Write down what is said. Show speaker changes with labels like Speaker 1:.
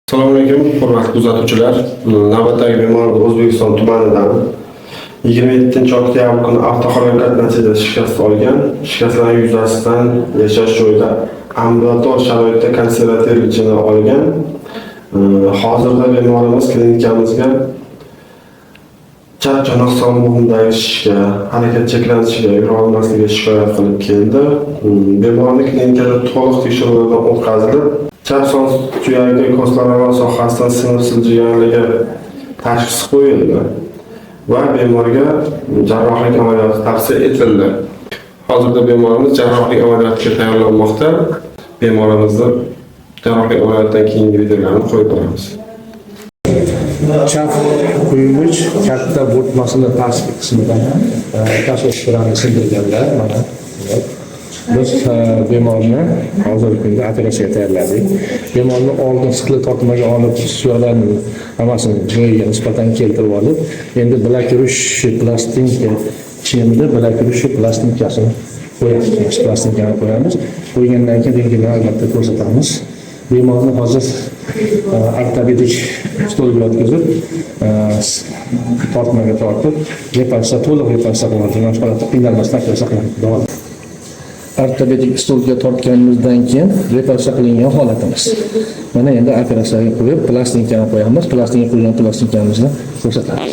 Speaker 1: Assalomu alaykum, hurmatli kuzatuvchilar. Navbatdagi bemorimiz O'zbekiston tumanidan 27 oktyabr kuni avtohalokat natijasida shikast olgan. Shikastlanish yuzasidan yashash joyida ambulator sharoitda konservativ лечение olgan. Hozirda bemorimiz klinikamizga chap chanoq son bo'g'imidagi shishga, harakat cheklanishiga, yura olmasligiga shikoyat qilib keldi. Bemorni klinikada to'liq tekshiruvlardan o'tkazilib, chap son suyagi kostlararo sohasidan sinib siljiganligi tashxisi qo'yildi va bemorga jarrohlik amaliyoti tavsiya etildi. Hozirda bemorimiz jarrohlik amaliyotiga tayyorlanmoqda. Bemorimizni jarrohlik amaliyotidan keyingi videolarni qo'yib boramiz.
Speaker 2: Chap quyuch katta bo'rtmasini pastki qismidan косточка larni sindirganlar. Mana biz bemorni hozirgi kunda operatsiyaga tayyorladik. Bemorni oldin siqli tortmaga olib, suyaklarni hammasini joyiga nisbatan keltirib olib, endi блокирующий plastinka, chimni блокирующий plastinkasini qo'yamiz. Plastinkani qo'yamiz. Qo'ygandan keyin rentgendan albatta ko'rsatamiz. Bemorni hozir ortopedik stolga yotqizib, tortmaga tortib, reparatsiya, to'liq reparatsiya qilamiz. Mana shu holatda qiynalmasdan operatsiya qilamiz, xudo xohlasa. Ortopedik stolga tortganimizdan keyin reparatsiya qilingan holatimiz. Mana endi operatsiyaga qo'yib, plastinkani qo'yamiz. Plastinka qo'ygan plastinkamizni ko'rsatamiz.